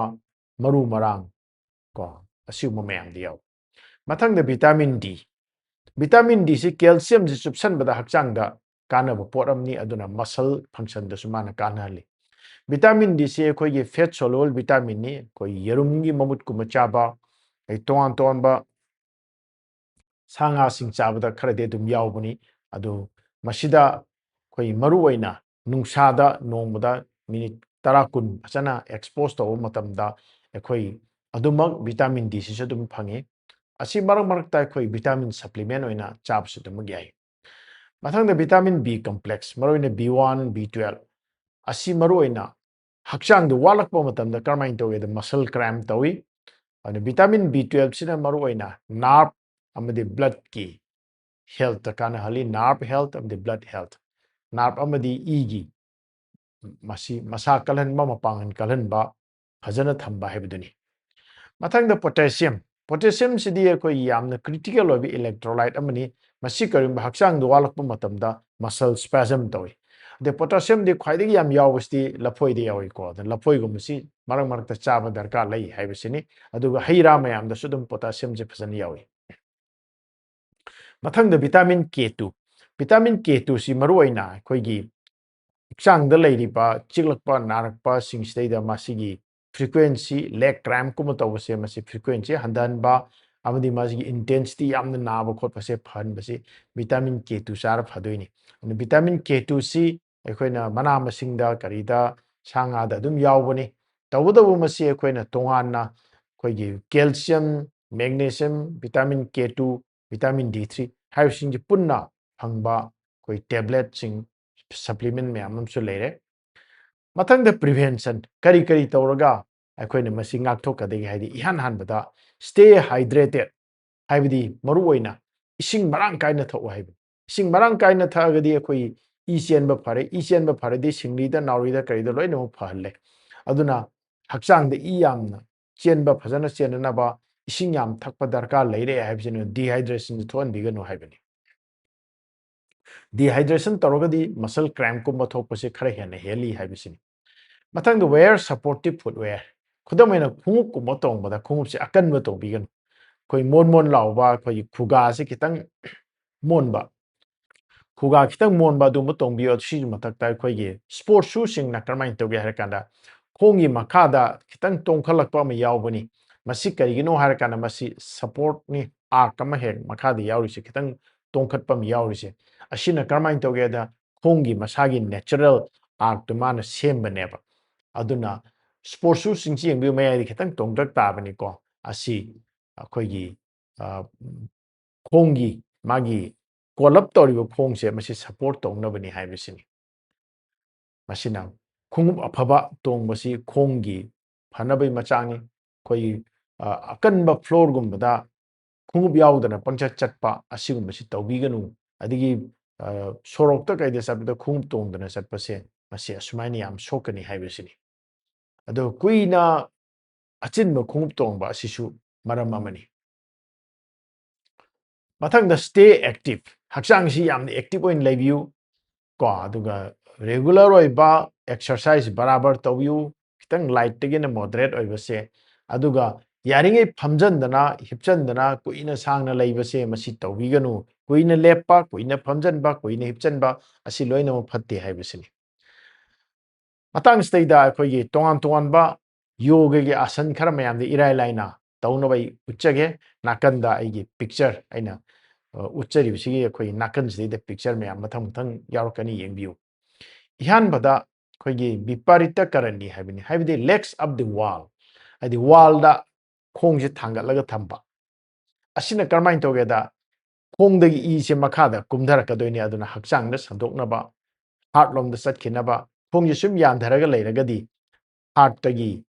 ꯃꯔꯨ ꯃꯔꯥꯡ, ꯀꯣ, ꯑꯁꯤꯒꯨꯝꯕ ꯃꯌꯥꯝꯗꯤ ꯌꯥꯎꯏ꯫ ꯃꯊꯪꯗ ꯚꯤꯇꯥꯃꯤꯟ ꯗꯤ꯫ ꯚꯤꯇꯥꯃꯤꯟ ꯗꯤꯁꯤ ꯀꯦꯜꯁꯤꯌꯝꯁꯤ ꯆꯨꯞꯁꯟꯕꯗ ꯍꯛꯆꯥꯡꯗ ꯀꯥꯟꯅꯕ ꯄꯣꯠ ꯑꯃꯅꯤ, ꯑꯗꯨꯅ ꯃꯁꯜ ꯐꯪꯁꯟꯗꯁꯨ ꯃꯥꯅ ꯀꯥꯟꯅꯍꯜꯂꯤ꯫ ꯚꯤꯇꯥꯃꯤꯟ ꯗꯤꯁꯤ ꯑꯩꯈꯣꯏꯒꯤ ꯐꯦꯠ ꯁꯣꯂꯨꯕꯜ ꯚꯤꯇꯥꯃꯤꯟꯅꯤ꯫ ꯑꯩꯈꯣꯏ ꯌꯦꯔꯨꯝꯒꯤ ꯃꯃꯨꯠꯀꯨꯝꯕ ꯆꯥꯕ, ꯑꯩ ꯇꯣꯉꯥꯟ ꯇꯣꯉꯥꯟꯕ ꯁꯥ ꯉꯥꯁꯤꯡ ꯆꯥꯕꯗ ꯈꯔꯗꯤ ꯑꯗꯨꯝ ꯌꯥꯎꯕꯅꯤ꯫ ꯑꯗꯨ ꯃꯁꯤꯗ ꯑꯩꯈꯣꯏ ꯃꯔꯨꯑꯣꯏꯅ ꯅꯨꯡꯁꯥꯗ ꯅꯣꯡꯃꯗ ꯃꯤꯅꯤꯠ ꯇꯔꯥ ꯀꯨꯟ ꯐꯖꯅ ꯑꯦꯛꯁꯄꯣꯖ ꯇꯧꯕ ꯃꯇꯝꯗ ꯑꯩꯈꯣꯏ ꯑꯗꯨꯃꯛ ꯚꯤꯇꯥꯃꯤꯟ ꯗꯤ ꯁꯤꯁꯨ ꯑꯗꯨꯝ ꯐꯪꯉꯤ꯫ ꯑꯁꯤ ꯃꯔꯛ ꯃꯔꯛꯇ ꯑꯩꯈꯣꯏ ꯚꯤꯇꯥꯃꯤꯟ ꯁꯄ꯭ꯂꯤꯃꯦꯟ ꯑꯣꯏꯅ ꯆꯥꯕꯁꯨ ꯑꯗꯨꯃꯛ ꯌꯥꯏ꯫ ꯃꯊꯪꯗ ꯚꯤꯇꯥꯃꯤꯟ ꯕꯤ ꯀꯝꯄ꯭ꯂꯦꯛꯁ, ꯃꯔꯨꯑꯣꯏꯅ ꯕꯤ ꯋꯥꯟ, ꯕꯤ ꯇꯨꯋꯦꯜꯞ, ꯑꯁꯤ ꯃꯔꯨꯑꯣꯏꯅ ꯍꯛꯆꯥꯡꯗ ꯋꯥꯠꯂꯛꯄ ꯃꯇꯝꯗ ꯀꯔꯝꯍꯥꯏꯅ ꯇꯧꯏ? ꯑꯗ ꯃꯁꯜ ꯀ꯭ꯔꯦꯝ ꯇꯧꯏ꯫ ꯑꯗꯨꯅ ꯚꯤꯇꯥꯃꯤꯟ ꯕꯤ ꯇꯨꯋꯦꯜꯞꯁꯤꯅ ꯃꯔꯨꯑꯣꯏꯅ ꯅꯥꯔꯚ ꯑꯃꯗꯤ ꯕ꯭ꯂꯗꯀꯤ ꯍꯦꯜꯠꯇ ꯀꯥꯟꯅꯍꯜꯂꯤ, ꯅꯥꯔꯚ ꯍꯦꯜꯠ ꯑꯃꯗꯤ ꯕ꯭ꯂꯗ ꯍꯦꯜꯠ, ꯅꯥꯔꯚ ꯑꯃꯗꯤ ꯏꯒꯤ ꯃꯁꯤ ꯃꯁꯥ ꯀꯜꯍꯟꯕ, ꯃꯄꯥꯡꯒꯜ ꯀꯜꯍꯟꯕ, ꯐꯖꯅ ꯊꯝꯕ ꯍꯥꯏꯕꯗꯨꯅꯤ꯫ ꯃꯊꯪꯗ ꯄꯣꯇꯦꯁꯤꯌꯝ꯫ ꯄꯣꯇꯦꯁꯤꯌꯝꯁꯤꯗꯤ ꯑꯩꯈꯣꯏ ꯌꯥꯝꯅ ꯀ꯭ꯔꯤꯇꯤꯀꯦꯜ ꯑꯣꯏꯕ ꯏꯂꯦꯛꯇ꯭ꯔꯣꯂꯥꯏꯠ ꯑꯃꯅꯤ꯫ ꯃꯁꯤ ꯀꯔꯤꯒꯨꯝꯕ ꯍꯛꯆꯥꯡꯗ ꯋꯥꯠꯂꯛꯄ ꯃꯇꯝꯗ ꯃꯁꯜ ꯁ꯭ꯄꯦꯖꯝ ꯇꯧꯏ꯫ ꯑꯗꯩ ꯄꯣꯇꯥꯁꯤꯌꯝꯗꯤ ꯈ꯭ꯋꯥꯏꯗꯒꯤ ꯌꯥꯝ ꯌꯥꯎꯕꯁꯤꯗꯤ ꯂꯐꯣꯏꯗ ꯌꯥꯎꯏꯀꯣ꯫ ꯑꯗꯨꯅ ꯂꯐꯣꯏꯒꯨꯝꯕꯁꯤ ꯃꯔꯛ ꯃꯔꯛꯇ ꯆꯥꯕ ꯗꯔꯀꯥꯔ ꯂꯩ ꯍꯥꯏꯕꯁꯤꯅꯤ꯫ ꯑꯗꯨꯒ ꯍꯩ ꯔꯥ ꯃꯌꯥꯝꯗꯁꯨ ꯑꯗꯨꯝ ꯄꯣꯇꯥꯁꯤꯌꯝꯁꯦ ꯐꯖꯅ ꯌꯥꯎꯏ꯫ ꯃꯊꯪꯗ ꯚꯤꯇꯥꯃꯤꯟ ꯀꯦ ꯇꯨ꯫ ꯚꯤꯇꯥꯃꯤꯟ ꯀꯦ ꯇꯨꯁꯤ ꯃꯔꯨꯑꯣꯏꯅ ꯑꯩꯈꯣꯏꯒꯤ ꯍꯛꯆꯥꯡꯗ ꯂꯩꯔꯤꯕ ꯆꯤꯛꯂꯛꯄ, ꯅꯥꯔꯛꯄꯁꯤꯡꯁꯤꯗꯩꯗ ꯃꯁꯤꯒꯤ ꯐ꯭ꯔꯤꯀ꯭ꯋꯦꯟꯁꯤ, ꯂꯦꯒ ꯀ꯭ꯔꯦꯝꯞꯀꯨꯝꯕ ꯇꯧꯕꯁꯦ, ꯃꯁꯤ ꯐ꯭ꯔꯤꯀ꯭ꯋꯦꯟꯁꯤ ꯍꯟꯊꯍꯟꯕ ꯑꯃꯗꯤ ꯃꯁꯤꯒꯤ ꯏꯟꯇꯦꯟꯁꯤꯇꯤ, ꯌꯥꯝꯅ ꯅꯥꯕ ꯈꯣꯠꯄꯁꯦ ꯐꯍꯟꯕꯁꯤ ꯚꯤꯇꯥꯃꯤꯟ ꯀꯦ ꯇꯨ ꯆꯥꯔ ꯐꯗꯣꯏꯅꯤ꯫ ꯑꯗꯨꯅ ꯚꯤꯇꯥꯃꯤꯟ ꯀꯦ ꯇꯨꯁꯤ ꯑꯩꯈꯣꯏꯅ ꯃꯅꯥ ꯃꯁꯤꯡꯗ, ꯀꯔꯤꯗ, ꯁꯥ ꯉꯥꯗ ꯑꯗꯨꯝ ꯌꯥꯎꯕꯅꯤ꯫ ꯇꯧꯕꯇꯕꯨ ꯃꯁꯤ ꯑꯩꯈꯣꯏꯅ ꯇꯣꯉꯥꯟꯅ ꯑꯩꯈꯣꯏꯒꯤ calcium, magnesium, vitamin K two, vitamin D three ꯍꯥꯏꯕꯁꯤꯡꯁꯤ ꯄꯨꯟꯅ ꯐꯪꯕ ꯑꯩꯈꯣꯏ ꯇꯦꯕ꯭ꯂꯦꯠꯁꯤꯡ, ꯁꯄ꯭ꯂꯤꯃꯦꯟ ꯃꯌꯥꯝ ꯑꯃꯁꯨ ꯂꯩꯔꯦ꯫ ꯃꯊꯪꯗ ꯄ꯭ꯔꯤꯚꯦꯟꯁꯟ, ꯀꯔꯤ ꯀꯔꯤ ꯇꯧꯔꯒ ꯑꯩꯈꯣꯏꯅ ꯃꯁꯤ ꯉꯥꯛꯊꯣꯛꯀꯗꯒꯦ ꯍꯥꯏꯗꯤ, ꯏꯍꯥꯟ ꯍꯥꯟꯕꯗ stay hydrated, ꯍꯥꯏꯕꯗꯤ ꯃꯔꯨ ꯑꯣꯏꯅ ꯏꯁꯤꯡ ꯃꯔꯥꯡ ꯀꯥꯏꯅ ꯊꯛꯎ ꯍꯥꯏꯕꯅꯤ꯫ ꯏꯁꯤꯡ ꯃꯔꯥꯡ ꯀꯥꯏꯅ ꯊꯛꯑꯒꯗꯤ ꯑꯩꯈꯣꯏ ꯏ ꯆꯦꯟꯕ ꯐꯔꯦ꯫ ꯏ ꯆꯦꯟꯕ ꯐꯔꯗꯤ ꯁꯤꯡꯂꯤꯗ, ꯅꯥꯎꯔꯤꯗ, ꯀꯔꯤꯗ ꯂꯣꯏꯅꯃꯛ ꯐꯍꯜꯂꯦ꯫ ꯑꯗꯨꯅ ꯍꯛꯆꯥꯡꯗ ꯏ ꯌꯥꯝꯅ ꯆꯦꯟꯕ, ꯐꯖꯅ ꯆꯦꯟꯅꯅꯕ ꯏꯁꯤꯡ ꯌꯥꯝ ꯊꯛꯄ ꯗꯔꯀꯥꯔ ꯂꯩꯔꯦ ꯍꯥꯏꯕꯁꯤꯅ, dehydration ꯊꯣꯛꯍꯟꯕꯤꯒꯅꯨ ꯍꯥꯏꯕꯅꯤ꯫ Dehydration ꯇꯧꯔꯒꯗꯤ muscle cramp ꯀꯨꯝꯕ ꯊꯣꯛꯄꯁꯦ ꯈꯔ ꯍꯦꯟꯅ ꯍꯦꯜꯂꯤ ꯍꯥꯏꯕꯁꯤꯅꯤ꯫ ꯃꯊꯪꯗ, wear supportive footwear꯫ ꯈꯨꯗꯝ ꯑꯣꯏꯅ, ꯈꯣꯡꯎꯞꯀꯨꯝꯕ ꯇꯣꯡꯕꯗ ꯈꯣꯡꯎꯞꯁꯦ ꯑꯀꯟꯕ ꯇꯣꯡꯕꯤꯒꯅꯨ꯫ ꯑꯩꯈꯣꯏ ꯃꯣꯟ ꯃꯣꯟ ꯂꯥꯎꯕ, ꯑꯩꯈꯣꯏꯒꯤ ꯈꯨꯒꯥꯁꯦ ꯈꯤꯇꯪ ꯃꯣꯟꯕ, ꯈꯨꯒꯥ ꯈꯤꯇꯪ ꯃꯣꯟꯕ ꯑꯗꯨꯒꯨꯝꯕ ꯇꯣꯡꯕꯤꯌꯨ꯫ ꯁꯤꯒꯤ ꯃꯊꯛꯇ ꯑꯩꯈꯣꯏꯒꯤ sports shoeꯁꯤꯡꯅ ꯀꯔꯝꯍꯥꯏꯅ ꯇꯧꯒꯦ ꯍꯥꯏꯔ ꯀꯥꯟꯗ, ꯈꯣꯡꯒꯤ ꯃꯈꯥꯗ ꯈꯤꯇꯪ ꯇꯣꯡꯈꯠꯂꯛꯄ ꯑꯃ ꯌꯥꯎꯕꯅꯤ꯫ ꯃꯁꯤ ꯀꯔꯤꯒꯤꯅꯣ ꯍꯥꯏꯔ ꯀꯥꯟꯗ, ꯃꯁꯤ supportꯅꯤ, arch ꯑꯃ ꯍꯦꯛ ꯃꯈꯥꯗ ꯌꯥꯎꯔꯤꯁꯦ, ꯈꯤꯇꯪ ꯇꯣꯡꯈꯠꯄ ꯑꯃ ꯌꯥꯎꯔꯤꯁꯦ꯫ ꯑꯁꯤꯅ ꯀꯔꯝꯍꯥꯏꯅ ꯇꯧꯒꯦꯗ, ꯈꯣꯡꯒꯤ ꯃꯁꯥꯒꯤ natural archꯇꯨ ꯃꯥꯅ ꯁꯦꯝꯕꯅꯦꯕ꯫ ꯑꯗꯨꯅ sports shoeꯁꯤꯡꯁꯤ ꯌꯦꯡꯕꯤꯌꯨ, ꯃꯌꯥꯏꯗ ꯈꯤꯇꯪ ꯇꯣꯡꯊꯔꯛ ꯇꯥꯕꯅꯤꯀꯣ꯫ ꯑꯁꯤ ꯑꯩꯈꯣꯏꯒꯤ, ꯑ, ꯈꯣꯡꯒꯤ ꯃꯥꯒꯤ ꯀꯣꯜꯂꯞ ꯇꯧꯔꯤꯕ ꯈꯣꯡꯁꯦ ꯃꯁꯤ support ꯇꯧꯅꯕꯅꯤ ꯍꯥꯏꯕꯁꯤꯅꯤ꯫ ꯃꯁꯤꯅ ꯈꯣꯡꯎꯞ ꯑꯐꯕ ꯇꯣꯡꯕꯁꯤ ꯈꯣꯡꯒꯤ ꯐꯅꯕꯒꯤ ꯃꯆꯥꯛꯅꯤ꯫ ꯑꯩꯈꯣꯏꯒꯤ, ꯑ, ꯑꯀꯟꯕ floorꯒꯨꯝꯕꯗ ꯈꯣꯡꯎꯞ ꯌꯥꯎꯗꯅ ꯄꯪꯆꯠ ꯆꯠꯄ ꯑꯁꯤꯒꯨꯝꯕꯁꯤ ꯇꯧꯕꯤꯒꯅꯨ꯫ ꯑꯗꯒꯤ, ꯑ, ꯁꯣꯔꯣꯛꯇ ꯀꯩꯗ ꯆꯠꯄꯗ ꯈꯣꯡꯎꯞ ꯇꯣꯡꯗꯅ ꯆꯠꯄꯁꯦ, ꯃꯁꯤ ꯑꯁꯨꯃꯥꯏꯅ ꯌꯥꯝ ꯁꯣꯛꯀꯅꯤ ꯍꯥꯏꯕꯁꯤꯅꯤ꯫ ꯑꯗꯣ ꯀꯨꯏꯅ ꯑꯆꯤꯟꯕ ꯈꯣꯡꯎꯞ ꯇꯣꯡꯕ ꯑꯁꯤꯁꯨ ꯃꯔꯝ ꯑꯃꯅꯤ꯫ ꯃꯊꯪꯗ, stay active꯫ ꯍꯛꯆꯥꯡꯁꯤ ꯌꯥꯝꯅ active ꯑꯣꯏꯅ ꯂꯩꯕꯤꯌꯨ ꯀꯣ꯫ ꯑꯗꯨꯒ regular ꯑꯣꯏꯕ exercise ꯕꯔꯥꯕꯔ ꯇꯧꯕꯤꯌꯨ꯫ ꯈꯤꯇꯪ lightꯇꯒꯤꯅ moderate ꯑꯣꯏꯕꯁꯦ꯫ ꯑꯗꯨꯒ ꯌꯥꯔꯤꯉꯩ ꯐꯝꯖꯟꯗꯅ, ꯍꯤꯞꯆꯟꯗꯅ ꯀꯨꯏꯅ ꯁꯥꯡꯅ ꯂꯩꯕꯁꯦ ꯃꯁꯤ ꯇꯧꯕꯤꯒꯅꯨ꯫ ꯀꯨꯏꯅ ꯂꯦꯞꯄ, ꯀꯨꯏꯅ ꯐꯝꯖꯟꯕ, ꯀꯨꯏꯅ ꯍꯤꯞꯆꯟꯕ ꯑꯁꯤ ꯂꯣꯏꯅꯃꯛ ꯐꯠꯇꯦ ꯍꯥꯏꯕꯁꯤꯅꯤ꯫ ꯃꯇꯥꯡꯁꯤꯗꯩꯗ ꯑꯩꯈꯣꯏꯒꯤ ꯇꯣꯉꯥꯟ ꯇꯣꯉꯥꯟꯕ ꯌꯣꯒꯒꯤ ꯑꯥꯁꯟ ꯈꯔ ꯃꯌꯥꯝꯗꯤ ꯏꯔꯥꯏ ꯂꯥꯏꯅ ꯇꯧꯅꯕ ꯑꯩ ꯎꯠꯆꯒꯦ꯫ ꯅꯥꯀꯟꯗ ꯑꯩꯒꯤ picture ꯑꯩꯅ, ꯑ, ꯎꯠꯆꯔꯤꯕꯁꯤꯒꯤ ꯑꯩꯈꯣꯏ ꯅꯥꯀꯟꯁꯤꯗꯩꯗ picture ꯃꯌꯥꯝ ꯃꯊꯪ ꯃꯊꯪ ꯌꯥꯎꯔꯛꯀꯅꯤ, ꯌꯦꯡꯕꯤꯌꯨ꯫ ꯏꯍꯥꯟꯕꯗ ꯑꯩꯈꯣꯏꯒꯤ ꯕꯤꯄꯔꯤꯇ ꯀꯔꯟꯅꯤ ꯍꯥꯏꯕꯅꯤ, ꯍꯥꯏꯕꯗꯤ legs up the wall, ꯍꯥꯏꯗꯤ wallꯗ ꯈꯣꯡꯁꯦ ꯊꯥꯡꯒꯠꯂꯒ ꯊꯝꯕ꯫ ꯑꯁꯤꯅ ꯀꯔꯝꯍꯥꯏꯅ ꯇꯧꯒꯦꯗ, ꯈꯣꯡꯗꯒꯤ ꯏꯁꯦ ꯃꯈꯥꯗ ꯀꯨꯝꯊꯔꯛꯀꯗꯣꯏꯅꯤ, ꯑꯗꯨꯅ ꯍꯛꯆꯥꯡꯗ ꯁꯟꯗꯣꯛꯅꯕ, heart ꯂꯣꯝꯗ ꯆꯠꯈꯤꯅꯕ꯫ ꯈꯣꯡꯁꯦ ꯁꯨꯝ ꯌꯥꯟꯊꯔꯒ ꯂꯩꯔꯒꯗꯤ heartꯇꯒꯤ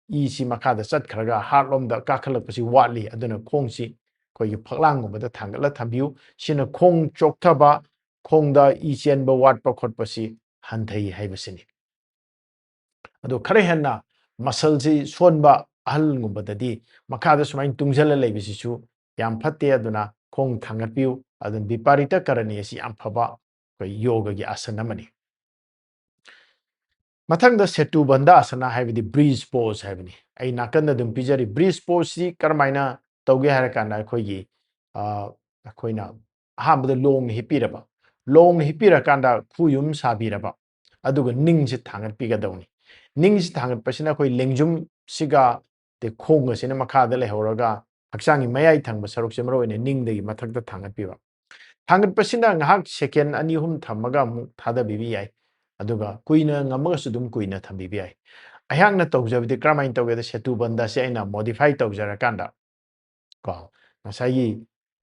ꯏꯁꯤ ꯃꯈꯥꯗ ꯆꯠꯈ꯭ꯔꯒ heart ꯂꯣꯝꯗ ꯀꯥꯈꯠꯂꯛꯄꯁꯤ ꯋꯥꯠꯂꯤ, ꯑꯗꯨꯅ ꯈꯣꯡꯁꯤ ꯑꯩꯈꯣꯏꯒꯤ ꯐꯛꯂꯥꯡꯒꯨꯝꯕꯗ ꯊꯥꯡꯒꯠꯂ ꯊꯝꯕꯤꯌꯨ꯫ ꯁꯤꯅ ꯈꯣꯡ ꯆꯣꯛꯊꯕ, ꯈꯣꯡꯗ ꯏ ꯆꯦꯟꯕ ꯋꯥꯠꯄ ꯈꯣꯠꯄꯁꯤ ꯍꯟꯊꯩ ꯍꯥꯏꯕꯁꯤꯅꯤ꯫ ꯑꯗꯣ ꯈꯔ ꯍꯦꯟꯅ ꯃꯁꯜꯁꯤ ꯁꯣꯟꯕ ꯑꯍꯜꯒꯨꯝꯕꯗꯗꯤ ꯃꯈꯥꯗ ꯁꯨꯃꯥꯏꯅ ꯇꯨꯡꯁꯤꯜꯂ ꯂꯩꯕꯁꯤꯁꯨ ꯌꯥꯝ ꯐꯠꯇꯦ꯫ ꯑꯗꯨꯅ ꯈꯣꯡ ꯊꯥꯡꯒꯠꯄꯤꯌꯨ꯫ ꯑꯗꯨꯅ ꯕꯤꯄꯥꯔꯤꯇ ꯀꯔꯅꯤ ꯑꯁꯤ ꯌꯥꯝ ꯐꯕ ꯑꯩꯈꯣꯏ ꯌꯣꯒꯒꯤ ꯑꯥꯁꯟ ꯑꯃꯅꯤ꯫ ꯃꯊꯪꯗ ꯁꯦꯇꯨ ꯕꯟꯗ ꯑꯥꯁꯅ, ꯍꯥꯏꯕꯗꯤ ꯕ꯭ꯔꯤꯖ ꯄꯣꯖ ꯍꯥꯏꯕꯅꯤ꯫ ꯑꯩ ꯅꯥꯀꯟꯗ ꯑꯗꯨꯝ ꯄꯤꯖꯔꯤ꯫ ꯕ꯭ꯔꯤꯖ ꯄꯣꯖꯁꯤ ꯀꯔꯝꯍꯥꯏꯅ ꯇꯧꯒꯦ ꯍꯥꯏꯔ ꯀꯥꯟꯗ ꯑꯩꯈꯣꯏꯒꯤ, ꯑ, ꯑꯩꯈꯣꯏꯅ ꯑꯍꯥꯟꯕꯗ ꯂꯣꯡꯅ ꯍꯤꯞꯄꯤꯔꯕ, ꯂꯣꯡꯅ ꯍꯤꯞꯄꯤꯔꯀꯥꯟꯗ ꯈꯨꯌꯨꯝ ꯁꯥꯕꯤꯔꯕ, ꯑꯗꯨꯒ ꯅꯤꯡꯁꯤ ꯊꯥꯡꯒꯠꯄꯤꯒꯗꯧꯅꯤ꯫ ꯅꯤꯡꯁꯤ ꯊꯥꯡꯒꯠꯄꯁꯤꯅ ꯑꯩꯈꯣꯏ ꯂꯦꯡꯖꯨꯝꯁꯤꯒ ꯑꯗꯩ ꯈꯣꯡ ꯑꯁꯤꯅ ꯃꯈꯥꯗ ꯂꯩꯍꯧꯔꯒ ꯍꯛꯆꯥꯡꯒꯤ ꯃꯌꯥꯏ ꯊꯪꯕ ꯁꯔꯨꯛꯁꯦ ꯃꯔꯨ ꯑꯣꯏꯅ ꯅꯤꯡꯗꯒꯤ ꯃꯊꯛꯇ ꯊꯥꯡꯒꯠꯄꯤꯕ꯫ ꯊꯥꯡꯒꯠꯄꯁꯤꯅ ꯉꯥꯏꯍꯥꯛ ꯁꯦꯀꯦꯟ ꯑꯅꯤ ꯑꯍꯨꯝ ꯊꯝꯃꯒ ꯑꯃꯨꯛ ꯊꯥꯗꯕꯤꯕ ꯌꯥꯏ꯫ ꯑꯗꯨꯒ ꯀꯨꯏꯅ ꯉꯝꯃꯒꯁꯨ ꯑꯗꯨꯝ ꯀꯨꯏꯅ ꯊꯝꯕꯤꯕ ꯌꯥꯏ꯫ ꯑꯩꯍꯥꯛꯅ ꯇꯧꯖꯕꯗꯤ ꯀꯔꯝꯍꯥꯏꯅ ꯇꯧꯒꯦꯗ, ꯁꯦꯇꯨ ꯕꯟꯗꯁꯦ ꯑꯩꯅ ꯃꯣꯗꯤꯐꯥꯏ ꯇꯧꯖꯔꯀꯥꯟꯗ ꯀꯣ, ꯉꯁꯥꯏꯒꯤ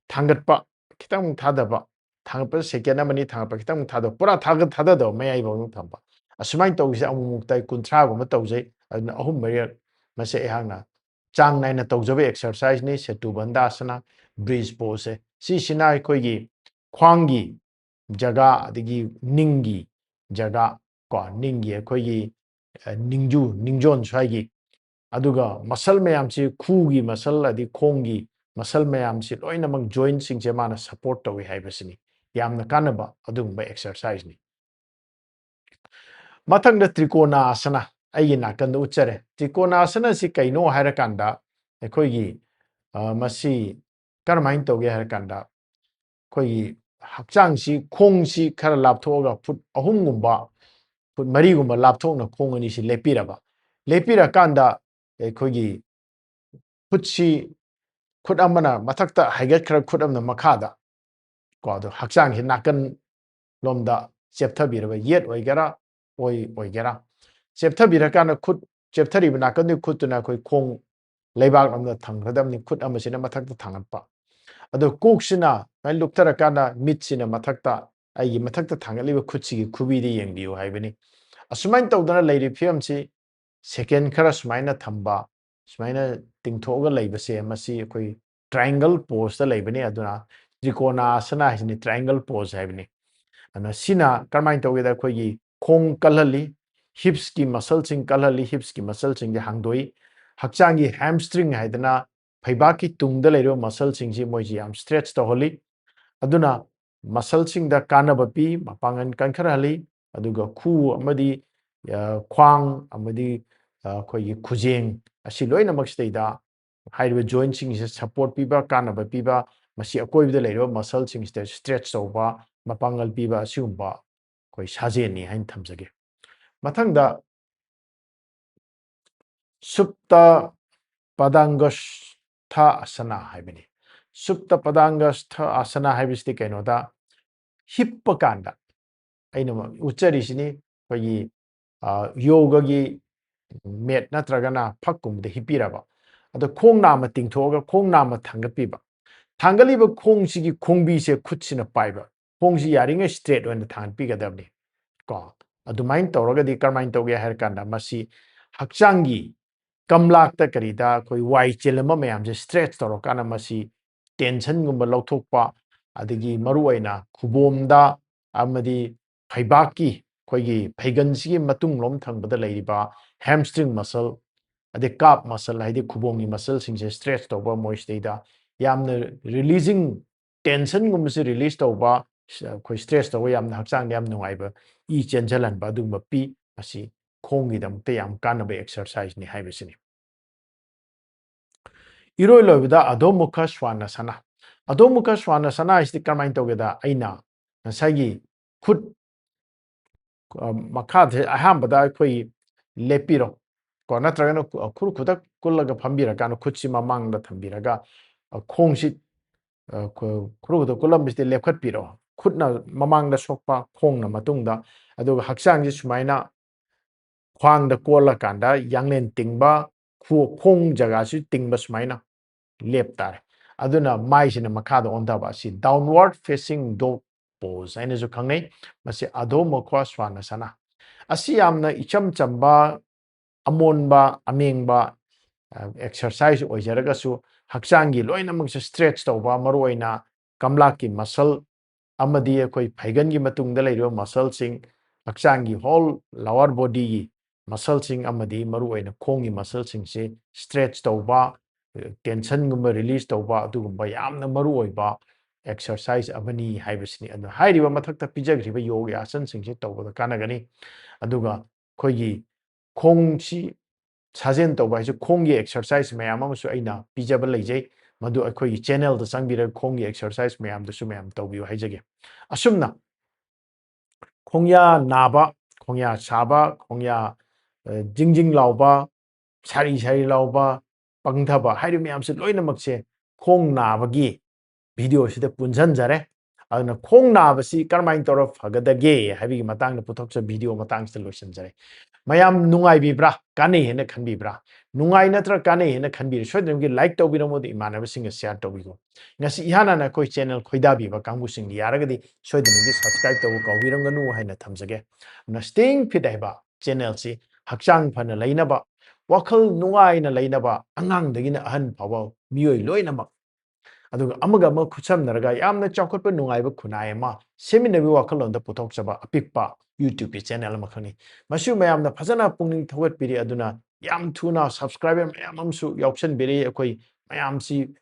ꯊꯥꯡꯒꯠꯄ ꯈꯤꯇꯪ ꯊꯥꯗꯕ, ꯊꯥꯡꯒꯠꯄ ꯁꯦꯀꯦꯟ ꯑꯃꯅꯤ ꯊꯥꯡꯒꯠꯄ ꯈꯤꯇꯪ ꯊꯥꯗꯕ, ꯄꯨꯔꯥ ꯊꯥꯒꯠ-, ꯊꯥꯗꯗꯕ, ꯃꯌꯥꯏꯐꯥꯎ ꯑꯗꯨꯝ ꯊꯝꯕ꯫ ꯑꯁꯨꯃꯥꯏꯅ ꯇꯧꯕꯁꯦ ꯑꯃꯨꯛꯃꯨꯛꯇ ꯑꯩ ꯀꯨꯟꯊ꯭ꯔꯥꯒꯨꯝꯕ ꯇꯧꯖꯩ꯫ ꯑꯗꯨꯅ ꯑꯍꯨꯝ ꯃꯔꯤꯔꯛ ꯃꯁꯦ ꯑꯩꯍꯥꯛꯅ ꯆꯥꯡ ꯅꯥꯏꯅ ꯇꯧꯖꯕ ꯑꯦꯛꯁꯔꯁꯥꯏꯖꯅꯤ, ꯁꯦꯇꯨ ꯕꯟꯗꯥꯁꯅ, ꯕ꯭ꯔꯤꯖ ꯄꯣꯖꯁꯦ꯫ ꯁꯤꯁꯤꯅ ꯑꯩꯈꯣꯏꯒꯤ ꯈ꯭ꯋꯥꯡꯒꯤ ꯖꯒꯥ, ꯑꯗꯒꯤ ꯅꯤꯡꯒꯤ ꯖꯒꯥ, ꯀꯣ, ꯅꯤꯡꯒꯤ ꯑꯩꯈꯣꯏꯒꯤ, ꯑ, ꯅꯤꯡꯖꯨ, ꯅꯤꯡꯖꯣꯟ ꯁ꯭ꯋꯥꯏꯒꯤ, ꯑꯗꯨꯒ ꯃꯁꯜ ꯃꯌꯥꯝꯁꯤ, ꯈꯨꯒꯤ ꯃꯁꯜ ꯑꯗꯩ ꯈꯣꯡꯒꯤ ꯃꯁꯜ ꯃꯌꯥꯝꯁꯤ ꯂꯣꯏꯅꯃꯛ ꯖꯣꯏꯟꯁꯤꯡꯁꯦ ꯃꯥꯅ ꯁꯄꯣꯔꯠ ꯇꯧꯏ ꯍꯥꯏꯕꯁꯤꯅꯤ꯫ ꯌꯥꯝꯅ ꯀꯥꯟꯅꯕ ꯑꯗꯨꯒꯨꯝꯕ ꯑꯦꯛꯁꯔꯁꯥꯏꯖꯅꯤ꯫ ꯃꯊꯪꯗ ꯇ꯭ꯔꯤꯀꯣꯅꯥꯁꯅ ꯑꯩꯒꯤ ꯅꯥꯀꯟꯗ ꯎꯠꯆꯔꯦ꯫ ꯇ꯭ꯔꯤꯀꯣꯅꯥꯁꯅ ꯑꯁꯤ ꯀꯩꯅꯣ ꯍꯥꯏꯔꯀꯥꯟꯗ ꯑꯩꯈꯣꯏꯒꯤ, ꯑ, ꯃꯁꯤ ꯀꯔꯝꯍꯥꯏꯅ ꯇꯧꯒꯦ ꯍꯥꯏꯔꯀꯥꯟꯗ ꯑꯩꯈꯣꯏꯒꯤ ꯍꯛꯆꯥꯡꯁꯤ, ꯈꯣꯡꯁꯤ ꯈꯔ ꯂꯥꯞꯊꯣꯛꯑꯒ ꯐꯨꯠ ꯑꯍꯨꯝꯒꯨꯝꯕ, ꯐꯨꯠ ꯃꯔꯤꯒꯨꯝꯕ ꯂꯥꯞꯊꯣꯛꯅ ꯈꯣꯡ ꯑꯅꯤꯁꯤ ꯂꯦꯞꯄꯤꯔꯕ, ꯂꯦꯞꯄꯤꯔꯀꯥꯟꯗ ꯑꯩꯈꯣꯏꯒꯤ ꯈꯨꯠꯁꯤ, ꯈꯨꯠ ꯑꯃꯅ ꯃꯊꯛꯇ ꯍꯥꯏꯒꯠꯈ꯭ꯔ, ꯈꯨꯠ ꯑꯃꯅ ꯃꯈꯥꯗ, ꯀꯣ, ꯑꯗꯣ ꯍꯛꯆꯥꯡꯁꯤ ꯅꯥꯀꯟ ꯂꯣꯝꯗ ꯆꯦꯞꯊꯕꯤꯔꯕ, ꯌꯦꯠ ꯑꯣꯏꯒꯦꯔꯥ, ꯑꯣꯏ ꯑꯣꯏꯒꯦꯔꯥ, ꯆꯦꯞꯊꯕꯤꯔꯀꯥꯟꯗ ꯈꯨꯠ, ꯆꯦꯞꯊꯔꯤꯕ ꯅꯥꯀꯟꯗꯨꯒꯤ ꯈꯨꯠꯇꯨꯅ ꯑꯩꯈꯣꯏ ꯈꯣꯡ ꯂꯩꯕꯥꯛ ꯂꯣꯝꯗ ꯊꯝꯒꯗꯕꯅꯤ, ꯈꯨꯠ ꯑꯃꯁꯤꯅ ꯃꯊꯛꯇ ꯊꯥꯡꯒꯠꯄ꯫ ꯑꯗꯣ ꯀꯣꯛꯁꯤꯅ ꯁꯨꯃꯥꯏꯅ ꯂꯨꯞꯊꯔꯀꯥꯟꯗ ꯃꯤꯠꯁꯤꯅ ꯃꯊꯛꯇ, ꯑꯩꯒꯤ ꯃꯊꯛꯇ ꯊꯥꯡꯒꯠꯂꯤꯕ ꯈꯨꯠꯁꯤꯒꯤ ꯈꯨꯕꯤꯗ ꯌꯦꯡꯕꯤꯌꯨ ꯍꯥꯏꯕꯅꯤ꯫ ꯑꯁꯨꯃꯥꯏꯅ ꯇꯧꯗꯅ ꯂꯩꯔꯤꯕ ꯐꯤꯕꯝꯁꯤ ꯁꯦꯀꯦꯟ ꯈꯔ ꯁꯨꯃꯥꯏꯅ ꯊꯝꯕ, ꯁꯨꯃꯥꯏꯅ ꯇꯤꯡꯊꯣꯛꯑꯒ ꯂꯩꯕꯁꯦ, ꯃꯁꯤ ꯑꯩꯈꯣꯏ triangle poseꯇ ꯂꯩꯕꯅꯤ꯫ ꯑꯗꯨꯅ ꯇ꯭ꯔꯤꯀꯣꯅꯥꯁꯅ ꯍꯥꯏꯁꯤꯅꯤ, triangle pose ꯍꯥꯏꯕꯅꯤ꯫ ꯑꯗꯨꯅ ꯁꯤꯅ ꯀꯔꯝꯍꯥꯏꯅ ꯇꯧꯒꯦꯗ, ꯑꯩꯈꯣꯏꯒꯤ ꯈꯣꯡ ꯀꯜꯍꯜꯂꯤ, hipsꯀꯤ muscleꯁꯤꯡ ꯀꯜꯍꯜꯂꯤ, hipsꯀꯤ muscleꯁꯤꯡꯁꯦ ꯍꯥꯡꯗꯣꯛꯏ꯫ ꯍꯛꯆꯥꯡꯒꯤ hamstring ꯍꯥꯏꯗꯅ ꯐꯩꯕꯥꯛꯀꯤ ꯇꯨꯡꯗ ꯂꯩꯔꯤꯕ muscleꯁꯤꯡꯁꯤ ꯃꯣꯏꯁꯤ ꯌꯥꯝ stretch ꯇꯧꯍꯜꯂꯤ꯫ ꯑꯗꯨꯅ muscleꯁꯤꯡꯗ ꯀꯥꯟꯅꯕ ꯄꯤ, ꯃꯄꯥꯡꯒꯜ ꯀꯟꯈꯠꯍꯜꯂꯤ꯫ ꯑꯗꯨꯒ ꯈꯨ ꯑꯃꯗꯤ, ꯑ, ꯈ꯭ꯋꯥꯡ ꯑꯃꯗꯤ, ꯑ, ꯑꯩꯈꯣꯏꯒꯤ ꯈꯨꯖꯦꯡ ꯑꯁꯤ ꯂꯣꯏꯅꯃꯛꯁꯤꯗꯩꯗ ꯍꯥꯏꯔꯤꯕ jointꯁꯤꯡꯁꯤꯗ support ꯄꯤꯕ, ꯀꯥꯟꯅꯕ ꯄꯤꯕ, ꯃꯁꯤ ꯑꯀꯣꯏꯕꯗ ꯂꯩꯔꯤꯕ muscleꯁꯤꯡꯁꯤꯗ stretch ꯇꯧꯕ, ꯃꯄꯥꯡꯒꯜ ꯄꯤꯕ ꯑꯁꯤꯒꯨꯝꯕ ꯑꯩꯈꯣꯏ ꯁꯥꯖꯦꯜꯅꯤ ꯍꯥꯏꯅ ꯊꯝꯖꯒꯦ꯫ ꯃꯊꯪꯗ ꯁꯨꯞꯇ ꯄꯗꯥꯡꯒꯁꯊ ꯑꯁꯅ ꯍꯥꯏꯕꯅꯤ꯫ ꯁꯨꯞꯇ ꯄꯗꯥꯡꯒꯁꯊ ꯑꯁꯅ ꯍꯥꯏꯕꯁꯤꯗꯤ ꯀꯩꯅꯣꯗ, ꯍꯤꯞꯄ ꯀꯥꯟꯗ ꯑꯩꯅ ꯎꯠꯆꯔꯤꯁꯤꯅꯤ, ꯑꯩꯈꯣꯏꯒꯤ, ꯑ, ꯌꯣꯒꯒꯤ mat ꯅꯠꯇ꯭ꯔꯒꯅ ꯐꯛꯀꯨꯝꯕꯗ ꯍꯤꯞꯄꯤꯔꯕ, ꯑꯗꯣ ꯈꯣꯡ ꯅꯥꯝꯃ ꯇꯤꯡꯊꯣꯛꯑꯒ ꯈꯣꯡ ꯅꯥꯝꯃ ꯊꯥꯡꯒꯠꯄꯤꯕ꯫ ꯊꯥꯡꯒꯠꯂꯤꯕ ꯈꯣꯡꯁꯤꯒꯤ ꯈꯣꯡꯕꯤꯁꯦ ꯈꯨꯠꯁꯤꯅ ꯄꯥꯏꯕ, ꯈꯣꯡꯁꯤ ꯌꯥꯔꯤꯉꯩ straight ꯑꯣꯏꯅ ꯊꯥꯡꯒꯠꯄꯤꯒꯗꯕꯅꯤ꯫ ꯀꯣ, ꯑꯗꯨꯃꯥꯏꯅ ꯇꯧꯔꯒꯗꯤ ꯀꯔꯝꯍꯥꯏꯅ ꯇꯧꯒꯦ ꯍꯥꯏꯔ ꯀꯥꯟꯗ, ꯃꯁꯤ ꯍꯛꯆꯥꯡꯒꯤ ꯀꯝꯂꯥꯛꯇ ꯀꯔꯤꯗ ꯑꯩꯈꯣꯏ ꯋꯥꯏ ꯆꯦꯜꯂꯝꯕ ꯃꯌꯥꯝꯁꯦ stretch ꯇꯧꯔꯀꯥꯟꯗ ꯃꯁꯤ tensionꯒꯨꯝꯕ ꯂꯧꯊꯣꯛꯄ, ꯑꯗꯒꯤ ꯃꯔꯨꯑꯣꯏꯅ ꯈꯨꯕꯣꯝꯗ ꯑꯃꯗꯤ ꯐꯩꯕꯥꯛꯀꯤ ꯑꯩꯈꯣꯏꯒꯤ ꯐꯩꯒꯟꯁꯤꯒꯤ ꯃꯇꯨꯡꯂꯣꯝ ꯊꯪꯕꯗ ꯂꯩꯔꯤꯕ hamstring muscle, ꯑꯗꯩ calf muscle, ꯍꯥꯏꯗꯤ ꯈꯨꯕꯣꯝꯒꯤ muscleꯁꯤꯡꯁꯦ stretch ꯇꯧꯕ, ꯃꯣꯏꯁꯤꯗꯩꯗ ꯌꯥꯝꯅ releasing, tensionꯒꯨꯝꯕꯁꯦ release ꯇꯧꯕ, ꯑꯩꯈꯣꯏ stretch ꯇꯧꯕ, ꯌꯥꯝꯅ ꯍꯛꯆꯥꯡꯗ ꯌꯥꯝ ꯅꯨꯡꯉꯥꯏꯕ, ꯏ ꯆꯦꯟꯖꯜꯍꯟꯕ ꯑꯗꯨꯒꯨꯝꯕ ꯄꯤ꯫ ꯃꯁꯤ ꯈꯣꯡꯒꯤꯗꯃꯛꯇ ꯌꯥꯝ ꯀꯥꯟꯅꯕ exerciseꯅꯤ ꯍꯥꯏꯕꯁꯤꯅꯤ꯫ ꯏꯔꯣꯏ ꯂꯣꯏꯕꯗ ꯑꯙꯣꯃꯨꯈ ꯁ꯭ꯋꯥꯅꯁꯅ꯫ ꯑꯙꯣꯃꯨꯈ ꯁ꯭ꯋꯥꯅꯁꯅ ꯍꯥꯏꯁꯤꯗꯤ ꯀꯔꯝꯍꯥꯏꯅ ꯇꯧꯒꯦꯗ? ꯑꯩꯅ ꯉꯁꯥꯏꯒꯤ ꯈꯨꯠ, ꯑ, ꯃꯈꯥꯗ ꯑꯍꯥꯟꯕꯗ ꯑꯩꯈꯣꯏ ꯂꯦꯞꯄꯤꯔꯣ, ꯀꯣ, ꯅꯠꯇ꯭ꯔꯒꯅ ꯈꯨ-, ꯈꯨꯔꯨ ꯈꯨꯗꯛ ꯀꯨꯜꯂꯒ ꯐꯝꯕꯤꯔꯀꯥꯟꯗ ꯈꯨꯠꯁꯤ ꯃꯃꯥꯡꯗ ꯊꯝꯕꯤꯔꯒ, ꯑ, ꯈꯣꯡꯁꯤ, ꯑ, ꯈꯨ-, ꯈꯨꯔꯨ ꯈꯨꯗꯛ ꯀꯨꯜꯂꯝꯕꯁꯤꯗ ꯂꯦꯞꯈꯠꯄꯤꯔꯣ꯫ ꯈꯨꯠꯅ ꯃꯃꯥꯡꯗ ꯁꯣꯛꯄ, ꯈꯣꯡꯅ ꯃꯇꯨꯡꯗ, ꯑꯗꯨꯒ ꯍꯛꯆꯥꯡꯁꯤ ꯁꯨꯃꯥꯏꯅ ꯈ꯭ꯋꯥꯡꯗ ꯀꯣꯜꯂꯀꯥꯟꯗ ꯌꯥꯡꯂꯦꯟ ꯇꯤꯡꯕ, ꯈꯨ-, ꯈꯣꯡ ꯖꯒꯥꯁꯤ ꯇꯤꯡꯕ ꯁꯨꯃꯥꯏꯅ ꯂꯦꯞ ꯇꯥꯔꯦ꯫ ꯑꯗꯨꯅ ꯃꯥꯏꯁꯤꯅ ꯃꯈꯥꯗ ꯑꯣꯟꯊꯕ ꯑꯁꯤ downward facing dog pose ꯍꯥꯏꯅꯁꯨ ꯈꯪꯅꯩ꯫ ꯃꯁꯤ ꯑꯙꯣꯃꯨꯈ ꯁ꯭ꯋꯥꯅꯁꯅ꯫ ꯑꯁꯤ ꯌꯥꯝꯅ ꯏꯆꯝ ꯆꯝꯕ, ꯑꯃꯣꯟꯕ, ꯑꯃꯦꯡꯕ, ꯑ, exercise ꯑꯣꯏꯖꯔꯒꯁꯨ ꯍꯛꯆꯥꯡꯒꯤ ꯂꯣꯏꯅꯃꯛꯁꯦ stretch ꯇꯧꯕ, ꯃꯔꯨꯑꯣꯏꯅ ꯀꯝꯂꯥꯛꯀꯤ muscle ꯑꯃꯗꯤ ꯑꯩꯈꯣꯏ ꯐꯩꯒꯟꯒꯤ ꯃꯇꯨꯡꯗ ꯂꯩꯔꯤꯕ muscleꯁꯤꯡ, ꯍꯛꯆꯥꯡꯒꯤ whole lower bodyꯒꯤ muscleꯁꯤꯡ ꯑꯃꯗꯤ ꯃꯔꯨꯑꯣꯏꯅ ꯈꯣꯡꯒꯤ muscleꯁꯤꯡꯁꯤ stretch ꯇꯧꯕ, tensionꯒꯨꯝꯕ release ꯇꯧꯕ, ꯑꯗꯨꯒꯨꯝꯕ ꯌꯥꯝꯅ ꯃꯔꯨꯑꯣꯏꯕ exercise ꯑꯃꯅꯤ ꯍꯥꯏꯕꯁꯤꯅꯤ꯫ ꯑꯗꯨꯅ ꯍꯥꯏꯔꯤꯕ ꯃꯊꯛꯇ ꯄꯤꯖꯈ꯭ꯔꯤꯕ ꯌꯣꯒꯒꯤ ꯑꯥꯁꯟꯁꯤꯡꯁꯤ ꯇꯧꯕꯗ ꯀꯥꯟꯅꯒꯅꯤ꯫ ꯑꯗꯨꯒ ꯑꯩꯈꯣꯏꯒꯤ ꯈꯣꯡꯁꯤ ꯁꯥꯖꯦꯜ ꯇꯧꯕ ꯍꯥꯏꯁꯦ ꯈꯣꯡꯒꯤ exercise ꯃꯌꯥꯝ ꯑꯃꯁꯨ ꯑꯩꯅ ꯄꯤꯖꯕ ꯂꯩꯖꯩ꯫ ꯃꯗꯨ ꯑꯩꯈꯣꯏꯒꯤ channelꯗ ꯆꯪꯕꯤꯔꯒ ꯈꯣꯡꯒꯤ exercise ꯃꯌꯥꯝꯗꯨꯁꯨ ꯃꯌꯥꯝ ꯇꯧꯕꯤꯌꯨ ꯍꯥꯏꯖꯒꯦ꯫ ꯑꯁꯨꯝꯅ ꯈꯣꯡꯌꯥ ꯅꯥꯕ, ꯈꯣꯡꯌꯥ ꯁꯥꯕ, ꯈꯣꯡꯌꯥ, ꯑ, ꯖꯤꯡ ꯖꯤꯡ ꯂꯥꯎꯕ, ꯁꯥꯔꯤ ꯁꯥꯔꯤ ꯂꯥꯎꯕ, ꯄꯪꯊꯕ ꯍꯥꯏꯔꯤꯕ ꯃꯌꯥꯝꯁꯦ ꯂꯣꯏꯅꯃꯛꯁꯦ ꯈꯣꯡ ꯅꯥꯕꯒꯤ videoꯁꯤꯗ ꯄꯨꯟꯁꯤꯟꯖꯔꯦ꯫ ꯑꯗꯨꯅ ꯈꯣꯡ ꯅꯥꯕꯁꯤ ꯀꯔꯝꯍꯥꯏꯅ ꯇꯧꯔ ꯐꯒꯗꯒꯦ ꯍꯥꯏꯕꯒꯤ ꯃꯇꯥꯡꯗ ꯄꯨꯊꯣꯛꯆ video ꯃꯇꯥꯡꯁꯤꯗ ꯂꯣꯏꯁꯤꯟꯖꯔꯦ꯫ ꯃꯌꯥꯝ ꯅꯨꯡꯉꯥꯏꯕꯤꯕ꯭ꯔꯥ? ꯀꯥꯟꯅꯩ ꯍꯥꯏꯅ ꯈꯟꯕꯤꯕ꯭ꯔꯥ? ꯅꯨꯡꯉꯥꯏ ꯅꯠꯇ꯭ꯔ ꯀꯥꯟꯅꯩ ꯍꯥꯏꯅ ꯈꯟꯕꯤꯔꯦ? ꯁꯣꯏꯗꯅꯃꯛꯀꯤ like ꯇꯧꯕꯤꯔꯝꯃꯣ, ꯑꯗꯨ ꯏꯃꯥꯟꯅꯕꯁꯤꯡꯒ share ꯇꯧꯕꯤꯈꯣ꯫ ꯉꯁꯤ ꯏꯍꯥꯟ ꯍꯥꯟꯅ ꯑꯩꯈꯣꯏ channel ꯈꯣꯏꯗꯥꯕꯤꯕ ꯀꯥꯡꯕꯨꯁꯤꯡꯒꯤ ꯌꯥꯔꯒꯗꯤ ꯁꯣꯏꯗꯅꯃꯛꯀꯤ subscribe ꯇꯧꯕ ꯀꯥꯎꯕꯤꯔꯝꯒꯅꯨ ꯍꯥꯏꯅ ꯊꯝꯖꯒꯦ꯫ ꯑꯗꯨꯅ Staying Fit ꯍꯥꯏꯕ channelꯁꯤ ꯍꯛꯆꯥꯡ ꯐꯅ ꯂꯩꯅꯕ, ꯋꯥꯈꯜ ꯅꯨꯡꯉꯥꯏꯅ ꯂꯩꯅꯕ, ꯑꯉꯥꯡꯗꯒꯤꯅ ꯑꯍꯟ ꯐꯥꯎꯕ ꯃꯤꯑꯣꯏ ꯂꯣꯏꯅꯃꯛ, ꯑꯗꯨꯒ ꯑꯃꯒ ꯑꯃꯒ ꯈꯨꯠꯁꯝꯅꯔꯒ ꯌꯥꯝꯅ ꯆꯥꯎꯈꯠꯄ ꯅꯨꯡꯉꯥꯏꯕ ꯈꯨꯟꯅꯥꯏ ꯑꯃ ꯁꯦꯝꯃꯤꯟꯅꯕꯒꯤ ꯋꯥꯈꯜꯂꯣꯟꯗ ꯄꯨꯊꯣꯛꯆꯕ ꯑꯄꯤꯛꯄ YouTubeꯀꯤ channel ꯑꯃꯈꯛꯅꯤ꯫ ꯃꯁꯤ ꯃꯌꯥꯝꯅ ꯐꯖꯅ ꯄꯨꯛꯅꯤꯡ ꯊꯧꯒꯠꯄꯤꯔꯤ, ꯑꯗꯨꯅ ꯌꯥꯝ ꯊꯨꯅ subscriber ꯃꯌꯥꯝ ꯑꯃꯁꯨ ꯌꯥꯎꯁꯟꯕꯤꯔꯤ꯫ ꯑꯩꯈꯣꯏ ꯃꯌꯥꯝꯁꯤ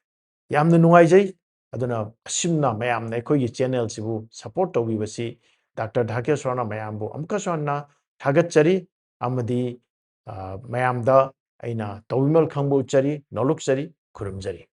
ꯌꯥꯝꯅ ꯅꯨꯡꯉꯥꯏꯖꯩ꯫ ꯑꯗꯨꯅ ꯑꯁꯨꯝꯅ ꯃꯌꯥꯝꯅ ꯑꯩꯈꯣꯏꯒꯤ channelꯁꯤꯕꯨ support ꯇꯧꯕꯤꯕꯁꯤ ꯗꯥꯛꯇꯔ ꯙꯥꯀꯦꯁ꯭ꯋꯔꯅ ꯃꯌꯥꯝꯕꯨ ꯑꯃꯨꯛꯀꯁꯨ ꯍꯟꯅ ꯊꯥꯒꯠꯆꯔꯤ ꯑꯃꯗꯤ, ꯑ, ꯃꯌꯥꯝꯗ ꯑꯩꯅ ꯇꯧꯕꯤꯃꯜ ꯈꯪꯕ ꯎꯠꯆꯔꯤ, ꯅꯣꯂꯨꯛꯆꯔꯤ, ꯈꯨꯔꯨꯝꯖꯔꯤ꯫